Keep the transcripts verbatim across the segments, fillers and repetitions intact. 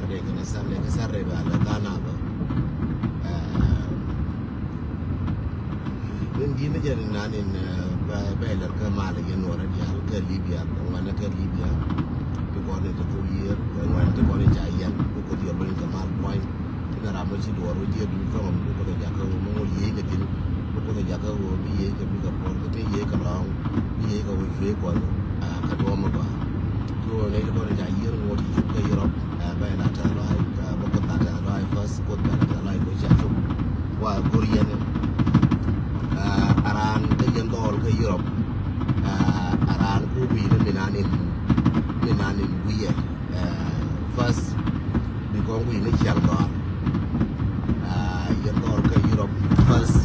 Kɛnɛ Sunday kɛ Saturday bɛ a lɛ dhan a bä. Min di̱n ni jɛ ni nan in bɛ lɛr kä mal yɛn nuɔrɛ diaal kä Libya, kɛ ŋuan kä Libya. Ti kɔn in ti thok yiër kɛ ŋuan ti kɔn in ca yɛn ti kɔn yɛ luny kɛ mal puany. Ti na ram mi ci duɔr wä jiɛ duny kɔŋ mi kɔn in jakä wä mi ŋuɔl yiëë kɛ thin. Mi kɔn in jakä wä mi yiëë kɛ mi kɛ puɔr kɛ ti yiëë kɛ lɔŋ mi yiëë kɛ wä cuëë kɔn. Kɛ duɔm mi gɔaa. Cu nɛy ti kɔn ca yiër ŋuɔt ci cop kä Europe, bɛ la tɛth lɔaac, bä Kuoth la tɛth lɔaac first, Kuoth bɛ la tɛth lɔaac kɛ ca cop. Wa go̱r yɛn a raan kä yɛn dhɔɔl kä Europe, a raan ku wi̱i̱ ni min an in, min an in wi̱i̱ yɛ first. Bi kɔn wi̱i̱ ni ciaŋ dhɔaar. Yɛn dhɔɔl kä Europe first,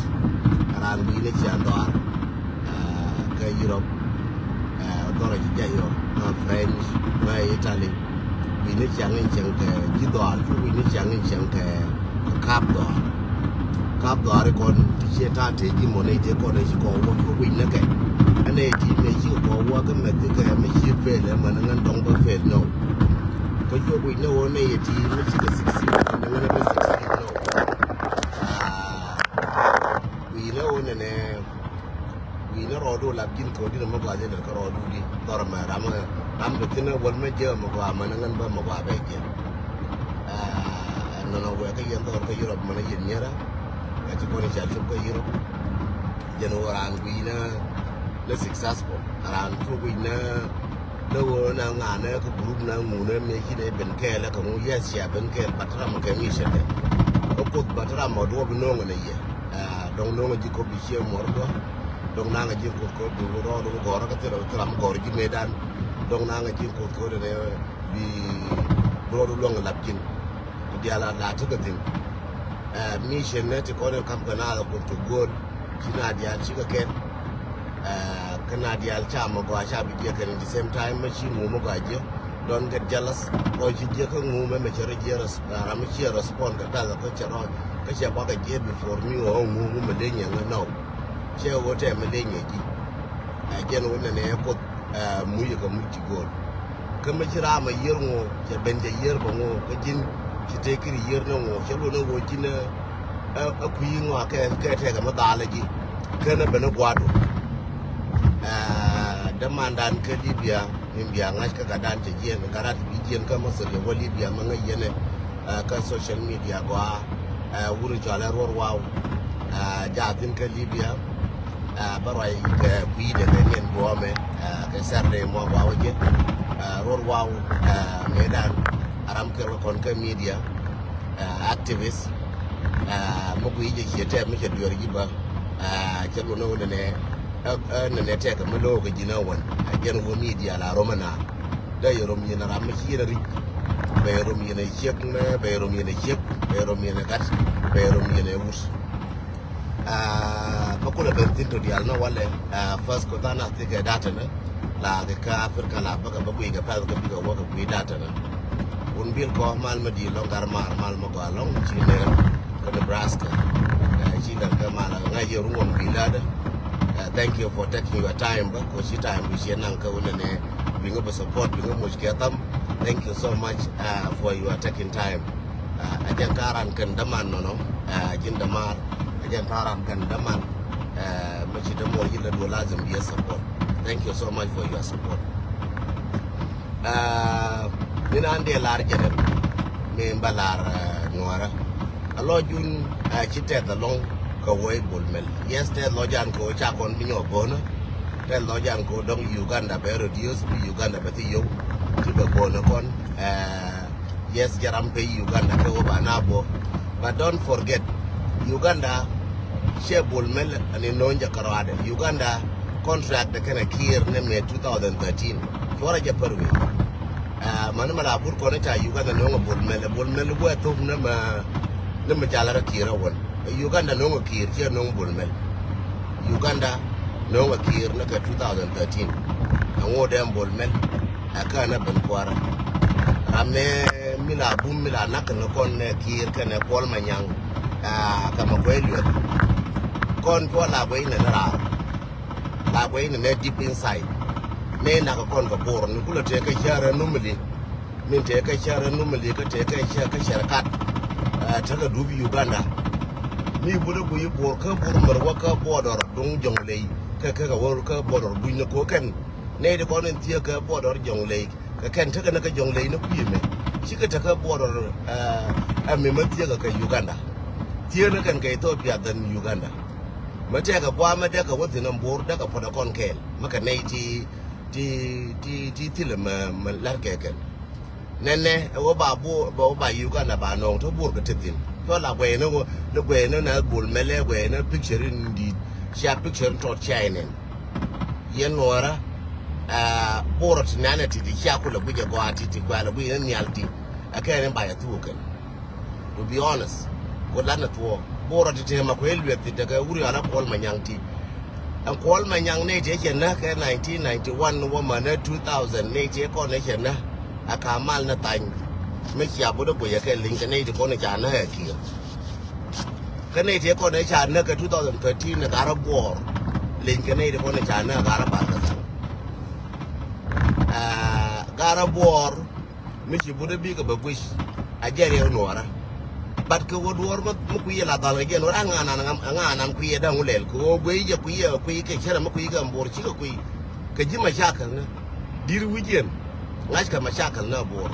a raan wi̱i̱ ni ciaŋ dhɔaar. Kä Europe, dhɔrɔ ci jay ɔ, ŋa French, ŋa Italy. Wi̱i̱ ni ciaŋ in cieŋ kɛ ji̱ dhɔaar, cu wi̱i̱ ni ciaŋ in cieŋ kɛ kap dhɔaar. Kap dhɔaar ikɔn ti cie ta̱a̱ tëë ji̱ mɔ nɛy tëë kɔn ɛ ci kɔn wä cu wi̱i̱ ni kɛ. Ɛn ɛ ti mɛ ci kɛ kɔn wä kä mɛ thikɛ mɛ ci fail ɛ mɛn ŋän dɔŋ bä fail nɔ. Kä cu wi̱i̱ ni wä nɛy ɛ ti mɛ ci kɛ succeed, mɛ ŋän bä succeed nɔ. Wi̱i̱ ni wä nɛnɛ. Wi̱i̱ ni rɔɔdu lap ji̱n ko̱di̱n mi gɔaa jɛ lɛr kä rɔɔdu di dhɔr mɛ ram ram kɛ thi̱n wäl mɛ jiɛ mɛ gɔaa mɛ ni ŋän bä mɛ gɔaa bɛ jiɛ. Nɔnɔ wɛ kä yɛn dhɔr kä Europe mɛ ni yɛn nyɛrä. Kä ci kɔn i̱ ca cop kä Europe. Jɛn wä raan wi̱i̱ ni ni successful raan cu wi̱i̱ ni ni wä ni ŋa̱n ni kä group ni ŋun ni mëë ci ni ben kɛɛl kä ŋu yes cia ben kɛɛl but ram kɛ ŋi̱i̱cɛ kɛ. Kä Kuoth but ram mɔ duɔp no̱o̱ŋ ni yɛ. Dɔŋ no̱o̱ŋ ji̱ kop bi cie muɔr duɔ. Dɔŋ naŋ ji̱ kop kop bi rɔɔd bi gɔr kä thil ram gɔr ji̱ medan. Dɔŋ naŋ ji̱ kop kop dene bi rɔɔd luɔŋ lap ji̱n. Ku dial a la ti kä thin. Mission ne ti kɔn in kam kɛ na kop ti go̱o̱l. Ci na dial ci kä kɛn. Kä na dial ca mɛ gɔaa ca bi jiɛ kɛn in the same time mɛ ci ŋu mɛ gɔaa jiɛ. Don't get jealous. Rɔ ci jiɛ kä ŋu mɛ mɛ cɛ rɔ jiɛ ram mɛ ciɛ respond kɛ pɛth kä cɛ rɔ kä cɛ bak kɛ jiɛ before mi ɔ ŋu mɛ leny ɛ ŋä nɔw. Cɛ ɣöö tɛmɛ leny ɛ ji̱. Ɛ jɛn ɣöö nɛnɛ ɛ Kuoth ɛ muc ɛ kɛ muc ti go̱o̱l. Kä mi ci ram ɛ yiër ŋu cɛ ben cɛ yiër kɛ ŋu kä ji̱n ci tëë kiri yiër ni ŋu cɛ luɔt ni ɣöö ji̱n ɛ kui̱ ŋɔak kɛ kɛ tɛkɛ mi dhal ɛ ji̱. Kɛn ɛ ben ɛ gua̱a̱du. Ɛ dämandan kä Libya. Min bia ŋa̱c kä gatdan cɛ jiɛn gatdan bi jiɛn kä Masir yɛ wä Libya ma ŋäc yɛn ɛ kä social media gɔaa. Wur cɔal ɛ Ruɔr Waw. Jathin kä Libya. Bä ruac kɛ kui̱dɛ kɛ ŋiɛn buɔmɛ kɛ Saturday mɔ gɔaa wä jiɛn. Ruɔr Waw mëëdan a ram kɛl kɛ kɔn kä media activist. Mi kui̱ jɛ ciɛ tɛm mi cɛ dueer ji̱ bä. Cɛ luɔt ni wä nɛnɛ. Ɛ nɛnɛ tɛkɛ mi lo̱o̱kɛ ji̱n ɛ wän ɛ jɛn wä media la rom ɛ naar. Dee yɛ rom yɛn ɛ ram mi ci yɛn ɛ ri̱c. Bɛ yɛ rom yɛn ɛ ciek mɛ bɛ yɛ rom yɛn ɛ ciek bɛ yɛ rom yɛn ɛ gat bɛ yɛ rom yɛn ɛ wut. Bä kulɛ ben thi̱n to diaal ni walɛ. First ko than a thikɛ da̱tɛnɛ la kɛ kä Africa la bäkɛ bä guiy kɛ pɛth kɛ bikɛ wä kɛ guiy da̱tɛnɛ. Wun bil kɔ mal mi di̱i̱t lɔŋ gar maar mal mi gɔaa lɔŋ ci nɛɛr. Kä Nebraska. Ci lar kä mal ŋa̱c yɛ ruɔm bi ladä. Thank you for taking your time bä ko ci time bi ciɛ naŋ kä wunɛ nɛ bi ŋä bi support bi ŋä muc kɛ tham. Thank you so much for your taking time. A jɛn ta̱a̱ ran kɛn däman nɔnɔ. A ji̱n dämaar a jɛn ta̱a̱ ran kɛn däman. Mi ci dämuɔr yi lɛ duɔ lazim bi yɛ support. Thank you so much for your support. Min an dee lar jɛ dɛ min ba lar nuɔrä. A lɔ jun a ci tɛth alɔŋ kɛ wee Bol Mel. Yes, tɛth lɔ jan kɛ wee ca kɔn bi nyɔ bönä. Tɛth lɔ jan kɛ wee dɔŋ Uganda bɛ reduce bi Uganda bɛ thi yow. Ci bɛ bönä kɔn. Yes, jɛ ram pey Uganda kɛ wä ba na bɔ. But don't forget Uganda cɛ Bol Mel ani no̱o̱ŋ jɛ kärɔadɛ. Uganda contract de kɛnɛ Kiir ni mɛ two thousand thirteen. Cuɔrɛ jɛ pär wee. Mani mɛ la bur kɔn ca Uganda no̱o̱ŋ a Bol Mel. Bol Mel wä thop ni mɛ ni mɛ ca la rɛ Kiir a wän. Uganda no̱o̱ŋ a Kiir cɛ no̱o̱ŋ Bol Mel. Uganda no̱o̱ŋ a Kiir ni kɛ two thousand thirteen. Ɛŋu dee Bol Mel. Ɛ kä nɛ ben kuäärä. Ram nɛ mi la bum mi la nak kɛn kɔn nɛ Kiir kɛnɛ Kuɔl Manyaŋ. Ɛ kä mɛ kuɛ lueth. Kɔn cuɔ la guɛy nɛ ni raar. La guɛy nɛ nɛ deep inside. Nɛ nak kɔn kɛ bor ni kulɛ tëë kɛ cäärä numili. Min tëë kä cär ɛ numali kä tëë kä cär kä cär kat. Ɛ, tekɛ dup Uganda. Mi bur ɛ guiy Bor kä Bor mär wä kä border duŋ Jɔŋley. Kä kä kä wä kä border duny ni ko kɛn. Nɛy ti kɔn in thiee kä border Jɔŋley. Kɛ kɛn tekɛ ni kä Jɔŋley ni kui̱ mɛ. Cikɛ tekɛ border, ɛ, ɛ mi mɛ thiee kä Uganda. Thiee ni kɛn kɛ Ethiopia than Uganda. Mɛ tɛkɛ gua̱a̱ mɛ dee kɛ wä thi̱n ɛn Bor dee kɛ puɔ̱t ɛ kɔn kɛɛl. Mɛ kɛ nɛy ti ti, ti, ti thilɛ mɛ, mɛ la̱r kɛ kɛn. Nɛnɛ ɛ wä ba Bor, ba wä ba Uganda ba nɔŋ te Bor kɛ te thi̱n. Cɔ la guɛy ni wä, ni guɛy ni na Bol Mɛlɛ guɛy ni picture in di̱i̱t. Cia picture in tɔt cia in ɛn. Yɛn Nuɔrä, ɛ, Bor ti nɛnɛ ti ti cia kulɛ guic ɛ gɔaa ti ti kualɛ guic ni nhial ti. Ɛ kɛn in ba yɛ thuk kɛn. To be honest, ku lanɛ thuɔ̱ɔ̱. Bor ɛ ti te ma kuɛ luɛth ti tekɛ wuri ala Kuɔl Manyaŋ ti. Ɛn Kuɔl Manyaŋ nɛy tëë cɛ näk kɛ nineteen ninety-one wä mänä two thousand nɛy tëë kɔn ɛ cɛ näk. A ka mal ni thany. Mi cia bot ɛ guiyɛ kɛ leny kɛ nɛy ti kɔn ɛ ca näk ɛ kiɛ. Kä nɛy tëë kɔn ɛ ca näk kɛ two thousand thirteen ɛ garä Buɔɔr. Leny kɛ nɛy ti kɔn ɛ ca näk ɛ garä Barkazal. Ɛ, garä Buɔɔr. Mi ci bot ɛ bikɛ bɛ guic a jɛ riɛk Nuɔrä. But kɛ wä duɔ̱ɔ̱r mi, mi kui̱ yɛ la dhal kɛ jɛ Nuɔrä a ŋa nan, a ŋa nan kui̱ yɛ da̱ŋ wä lɛl kɛ wä guic yɛ kui̱ yɛ kui̱ kɛ cärɛ mi kui̱ kɛ Bor cikɛ kui̱. Kɛ ji̱ macakɛl ni di̱t wi̱c yɛn ŋa̱ckɛ macakɛl ni Bor.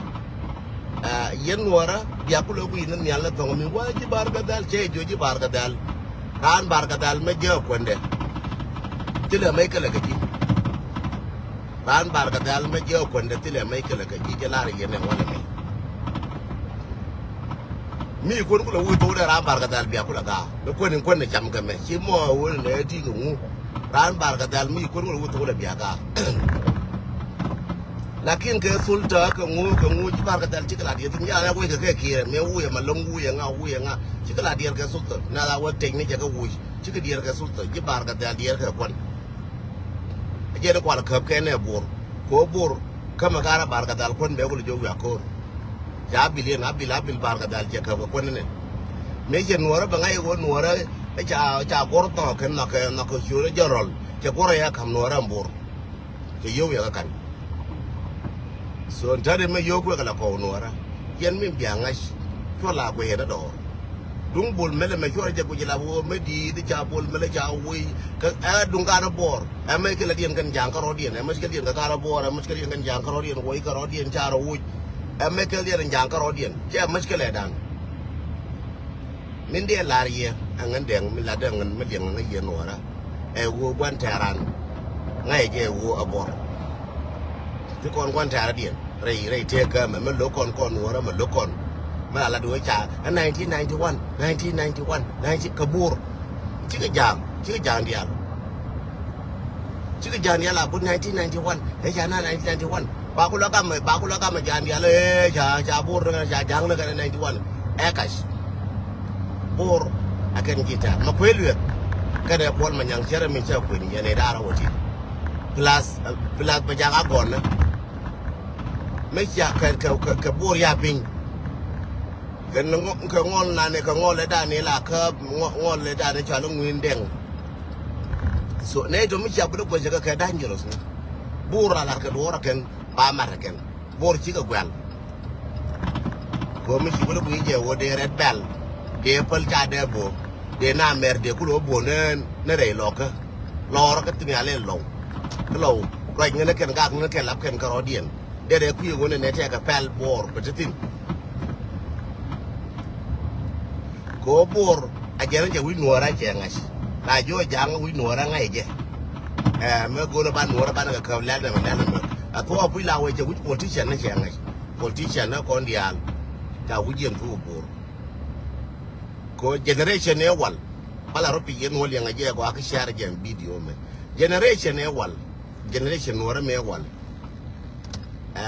Ɛ, yɛn Nuɔrä bia kulɛ kui̱ ni nhial ni thɔŋ mi wä ji̱ Barkazal cɛ ji̱ Barkazal. Raan Barkazal mɛ jɛ kuɛndɛ. Thilɛ mɛ kɛlɛ kɛ ji̱. Raan Barkazal mɛ jiɛ kuɛndɛ thilɛ mɛ kɛlɛ kɛ ji̱ jɛ lar yɛn ɛ walɛ mɛ. Mi kuɛn kulɛ wui thok dɛ raan Barkazal bia kulɛ gaa. Mɛ kuɛn in kuɛn in cam kɛ mɛ ci mɔ wun in ɛ ti kɛ ŋu. Raan Barkazal mi kuɛn kulɛ wui thok dɛ bia gaa. Lakin kɛ sulta kɛ ŋu kɛ ŋu ji̱ Barkazal cikɛ la diɛl thin jɛ la wui kɛ kɛ kiɛ mɛ wui ɛ ma loŋ wui ɛ ŋa wui ɛ ŋa cikɛ la diɛl kɛ sulta na la wä tec ni jɛ kɛ wui cikɛ diɛl kɛ sulta ji̱ Barkazal diɛl kɛ kuɛn. Jɛn kual käp kɛn ɛ Bor. Ko Bor kämɛ karɛ Barkadhal kuän bɛ kul jɛ wiak ko̱r. Ca Abil yɛn Abil Abil Barkadhal cɛ käp kɛ kuän inɛ. Mëë cɛ Nuɔrä bɛ ŋa̱c ɣöö Nuɔrä ca ca guɔr nhɔk kɛn nhɔk kɛ nhɔk kɛ ciöt ɛ jɛn rɔl cɛ guɔr ɛ ya ka̱m Nuɔrä ɛn Bor. Cɛ yio̱w yɛ kä ka̱n. So, tääri mɛ yio̱w kuɛ kɛ la kɔw Nuɔrä. Yɛn min bia ŋa̱c. Cuɔ la guɛ yɛn a dɔɔr. Duŋ Bol Mɛlɛ mɛ cuɔ rɛ jɛ guic la woo mɛ di̱i̱t ca Bol Mɛlɛ ca woi. Kä ɛ duŋ gaat a Bor. Ɛ mɛ kɛ la diɛn kɛn ja̱a̱ŋ kä rɔ̱diɛn. Ɛ mɛ kɛ la diɛn kä gaat a Bor. Ɛ mɛ kɛ la diɛn kɛn ja̱a̱ŋ kä rɔ̱diɛn woi kä rɔ̱diɛn ca rɔ woc. Ɛ mɛ kɛ la diɛn ja̱a̱ŋ kä rɔ̱diɛn. Cɛ mɛ kɛ la dan. Min dee lar yɛ, ɛŋɛ dɛŋ, min lar dɛŋ, min liɛŋ ɛŋɛ yɛ Nuɔrä. Ɛ ɣöö gua̱n tɛ̈ran, ŋa̱cɛ jɛ ɛ ɣöö ɛ Bor. Ti kɔn gua̱n tɛ̈radiɛn, rɛy, rɛy tëë kä mɛ, mɛ lo̱k kɔn kɔn Nuɔrä, mɛ lo̱k kɔn. Mɛ la lat wee ca, ɛ nineteen ninety-one, nineteen ninety-one, nineteen, kɛ Bor. Cikɛ ja̱a̱ŋ, cikɛ ja̱a̱ŋ diaal. Cikɛ ja̱a̱ŋ diaal a but nineteen ninety-one. Ɛ ca na nineteen ninety-one. Ba ku la gamɛ, ba ku la gamɛ ja̱a̱ŋ diaal, ɛ ca, ca Bor ni ca ja̱a̱ŋ ni kɛn ninety-one. Ɛ kac. Bor a kɛn ji̱ tɛ̈r. Mɛ kuëë lueth. Kɛn ɛ Kuɔl Manyaŋ cärɛ min cä kuën yɛn ɛ da̱a̱r a wä ti. Plus, plus bɛ ja̱a̱ŋ a gɔ̱n ni. Mɛ cia kɛ, kɛ, kɛ, kɛ Bor ya piny. Kɛ ŋɔl, kɛ ŋɔl nani, kɛ ŋɔl ɛ dani la kä ŋɔl ɛ dani cɔal i̱ ŋuin dɛŋ. So nɛ to mi cia bi di guecä kɛ kɛ dangerous ni. Bor la lar kɛ duɔɔr kɛn ba mat kɛn. Bor cikɛ guɛl. Kɛ mi ci bi di guic jɛ wä dee red belt. Dee päl ca dee bo. Dee na mɛr dee kulɛ wä bo ni, ni rɛy lɔkä. Lɔr kä thini alɛ lɔw. Kä lɔw ruac ŋänä kɛn gak ŋänä kɛn lap kɛn kärɔɔdiɛn. Derɛ kui̱ ɣöö nɛnɛ tɛkɛ pɛl Bor bɛ te thi̱n. Kɛ ɣöö Bor a jɛn jɛ wi̱c Nuɔɔrä cɛ ŋa̱c. La jiɔ ja̱a̱ŋ wi̱c Nuɔɔrä ŋa̱c jɛ. Ɛ, mɛ go̱o̱rä ban Nuɔɔrä banɛ kɛ käp lɛl nɛmɛ lɛl nɛmɛ. A thuɔɔk puc la wee cɛ wi̱c politician ni cɛ ŋa̱c. Politician ni kɔn diaal. Ca wi̱c yɛn thuk Bor. Kɛ ɣöö generation ëë wal. Bala rɔ pi̱c yɛn wä liɛŋɛ jɛ gɔaa kä share jɛ video mɛ. Generation ëë wal. Generation Nuɔɔrä mëë wal. Ɛ,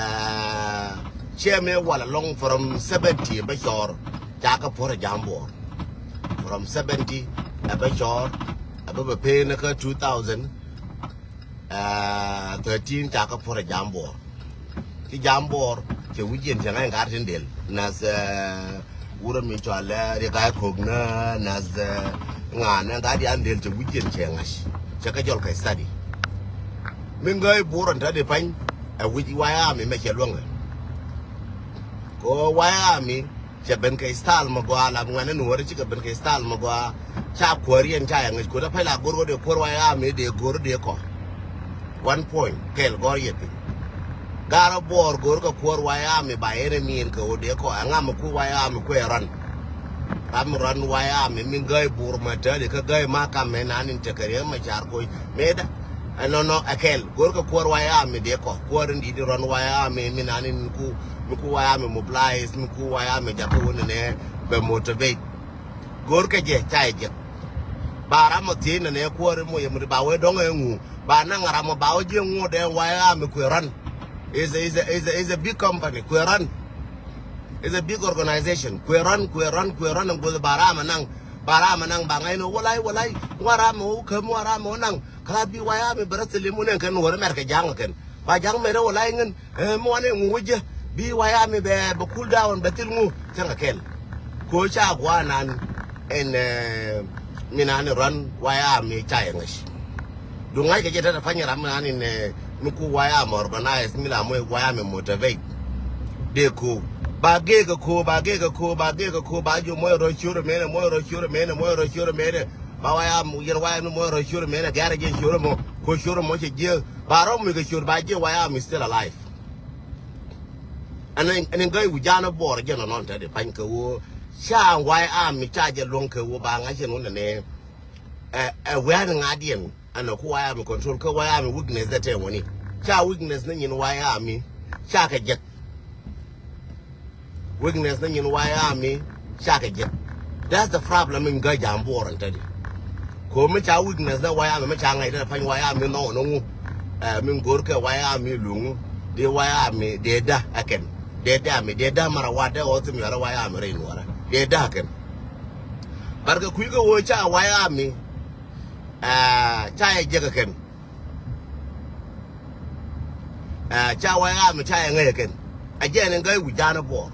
cɛ mëë wal alɔŋ from seventy bä cɔɔr. Ca kä puɔ̱r ɛ ja̱a̱ŋ Bor. From seventy ɛ bä cɔɔr. Ɛ bä bɛ peen kä two thousand, ɛ, thirteen ca kä puɔ̱r ɛ ja̱a̱ŋ Bor. Ci ja̱a̱ŋ Bor cɛ wi̱c yɛn cɛ ŋa̱c ŋa̱r tin del. Nath, ɛ, wurä mi cɔal ɛ Riek Gai Kok nä, nath, ɛ, ŋa̱n ɛ ŋa̱t yan del cɛ wi̱c yɛn cɛ ŋa̱c. Cɛ kɛ jɔl kɛ study. Mi ŋäc Bor ɛn tätdi pa̱ny ɛ wi̱c waya mi mɛ cɛ luäŋɛ. Kɛ ɣöö White Army cɛ ben kɛ style mi gɔaa, la ŋuɛ̈ni Nuɔ̱ɔ̱ri cikɛ ben kɛ style mi gɔaa. Ca kuäär yɛn ca yɛ ŋäc kuäär, pɛc la go̱r ɣöö dee kuäär White Army dee go̱r dee kɔ. One point kɛl gɔ̱r yɛ piny. Garɛ Buɔɔr go̱r kɛ kuäär White Army ba yɛn ɛ mi̱i̱n kɛ ɣöö dee kɔ. Ɛŋa mi ku White Army kuɛ run? Ram mi run White Army mi gäi Buur Mɛ Tɛli kä gäi ma kam mɛ nan in tekɛ Riɛk Macar koc mëëdä. Ɛnɔnɔ ɛ kɛl go̱r kɛ kuäär White Army dee kɔ. Kuäär in di̱t in run White Army mi nan in ku, mi ku White Army mobilize, mi ku White Army jakä wun nɛ bɛ motivate. Go̱r kɛ jɛ ca jɛ jek. Ba ram mɔ thiec nɛ nɛ kuäär in mɔ yɛ mi ba wee dɔ̱ŋ ɛ ŋu. Ba naŋ ram mɔ ba wee jiɛ ŋu dɛ White Army kuɛ run. Is a, is a, is a, is a big company kuɛ run. Is a big organization. Kuɛ run, kuɛ run, kuɛ run in guth ba ram ɛ naŋ. Ba ram ɛ naŋ ba ŋa̱c ni wä lay, wä lay. Ŋuaram mɛ wä käm, ŋuaram mɛ wä naŋ. Kala bi White Army bɛ rɛ thil imun ɛn kɛn wä rɛ mɛr kɛ ja̱ŋ kɛn. Ba ja̱ŋ mɛr ɛ wä lay ŋän. Ɛ mi wanɛ ŋu wä jɛ. Bi White Army bɛ, bɛ cool down, bɛ thil ŋu. Cäŋ ɛ kɛl. Ko ca guanan ɛn, ɛ, mi nan in run White Army ca yɛ ŋäc. Duŋ ŋa̱ckɛ jɛ tetɛ pany ram mi nan in, ɛ, mi ku White Army organize, mi la moc White Army motivate. Dee ko. Ba gek ɛ ko, ba gek ɛ ko, ba gek ɛ ko, ba ji̱ moc rɔ ciöt ɛmɛnɛ, moc rɔ ciöt ɛmɛnɛ, moc rɔ ciöt ɛmɛnɛ. Ba White Army, yɛn White Army moc rɔ ciöt ɛmɛnɛ, gɛ̈rɛ jɛ ciöt ɛmɔ, ko ciöt ɛmɔ cɛ jiɛ. Ba rɔ moc kɛ ciöt, ba jiɛ White Army still alive. Ɛn, ɛn, ɛn gäi wi̱c ja̱a̱n ɛ Buɔɔr jɛ nɔnɔn te di pany kɛ ɣöö ca White Army ca jɛ luɔ̱ŋ kɛ ɣöö ba ŋa̱c ɛn wun ɛnɛ. Ɛ, ɛ, wi̱i̱ an ŋa̱diɛn ɛn ɛ ku White Army control kä White Army weakness dɛ tɛm wä ni. Ca weakness ni nyin White Army ca kɛ jek. Weakness ni nyin White Army ca kɛ jek. That's the problem in gäi ja̱a̱n Buɔɔr ɛn te di. Ko mi ca weakness ni White Army mi ca ŋa̱c dɛ pany White Army nɔŋ nɔŋ ŋu. Ɛ, mi go̱r kɛ White Army luŋ ŋu. Di White Army dee da̱ ɛ kɛn. Dee da̱ mi, dee da̱ mara wat dee ɣɔth mi yɔrɛ White Army rɛy Nuɔrɛ. Dee da̱ ɛ kɛn. But kɛ kui̱ kɛ ɣöö ca White Army, ɛ, ca yɛ jek ɛ kɛn. Ɛ, ca White Army ca yɛ ŋäc ɛ kɛn. Ɛ jɛn in gäi wi̱c ja̱a̱n ɛ Buɔɔr.